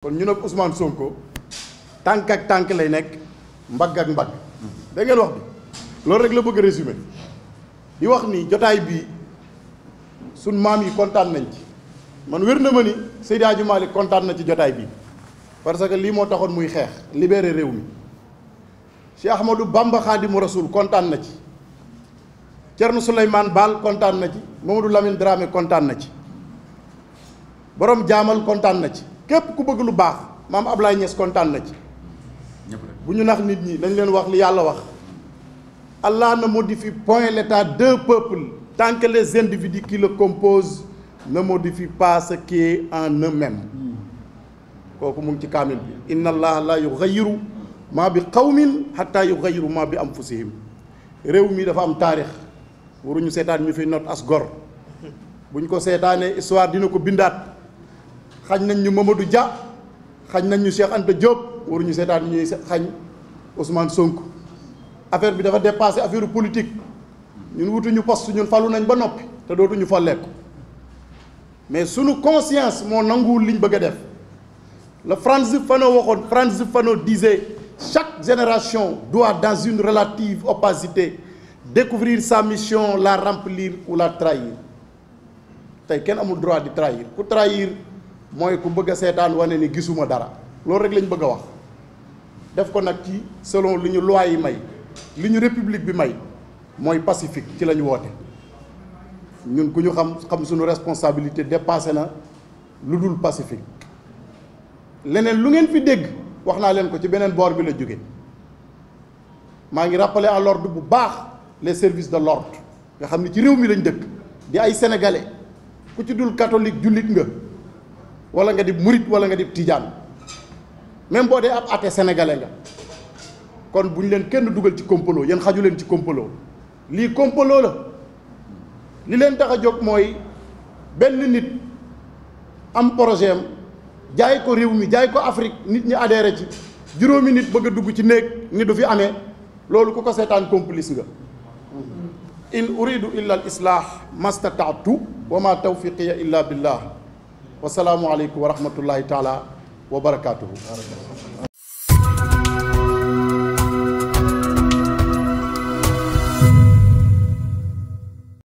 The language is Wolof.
kon ñu nag Ousmane Sonko tànk ak tànk lay nekk mbagg ak mbagg da ngeen wax bi loolu rek la bëgg a résumé di wax ni jotaay bii sun maam yi kontaan nañ ci man wér na ma ni Seydi Hadji Malick kontaan na ci jotaay bii parce que lii moo taxoon muy xeex libéré réew mi Cheikh Ahmadou Bamba Khadimu Rasoul kontaan na ci Thierno Souleymane Baal kontaan na ci Mamadou Lamine Dramé kontaan na ci borom jaamal kontaan na ci képp ku bëgg lu baax maam Ablaye Niass kontaan na ci bu ñu nax nit ñi dañ leen wax li yàlla wax Allah ne modifie point l'état d'un peuple tant que les individus qui le composent ne modifient pas ce qui est en eux-mêmes kooku mu ngi ci kaamil bi inna allaha la yughayyiru maa bi qawmin hatta yughayyiru maa bi anfusihim réew mi dafa am taarix waruñu seetaan ñu fi not as gor bu ñu ko seetaanee histoire dina ko bindaat xañ nañ ñu Mamadou Dia xañ nañ ñu Cheikh Anta Diop waruñu seetaan ñuy xañ Ousmane Sonko affaire bi dafa dépassé affaire politique ñun wutuñu poste ñun falu nañ ba noppi te dootuñu folleeku mais sunu conscience moo nanguwul liñ bëgg a def le Frantz Fanon waxoon Frantz Fanon disait chaque génération doit dans une relative opacité découvrir sa mission, la remplir ou la trahir tey kenn amul droit di trahir ku trahir mooy ku bëgg a seetaan wane ni gisuma dara loolu rek lañ bëgg a wax def ko nag ci selon li ñu loi yi may li ñu république bi may mooy pacifique ci la ñu woote ñun ku ñu xam suñu responsabilité dépassé na lu dul pacifique leneen lu ngeen fi dégg wax naa leen ko ci beneen boor bi la jóge maa ngi rappeler à l'ordre bu baax les services de l'ordre nga xam ni ci réew mi lañ dëkk di ay sénégalais ku ci dul catholique jullit nga wala nga di murit wala nga di tijaan même boo dee ab athée sénégalais nga kon bu ñu leen kenn dugal ci complot yéen xaju leen ci complot lii complot la li leen tax a jóg mooy benn nit am projet am jaay ko réew mi jaay ko Afrique nit ñi adhéré ci juróomi nit bëgg a dugg ci néeg ni du fi amee loolu ku ko seetaan complice nga in uridu illa al islah mastataatu wa ma tawfiqiya illa billah wasalaamu aleykum wa rahmatullahi taala wa barakatuhu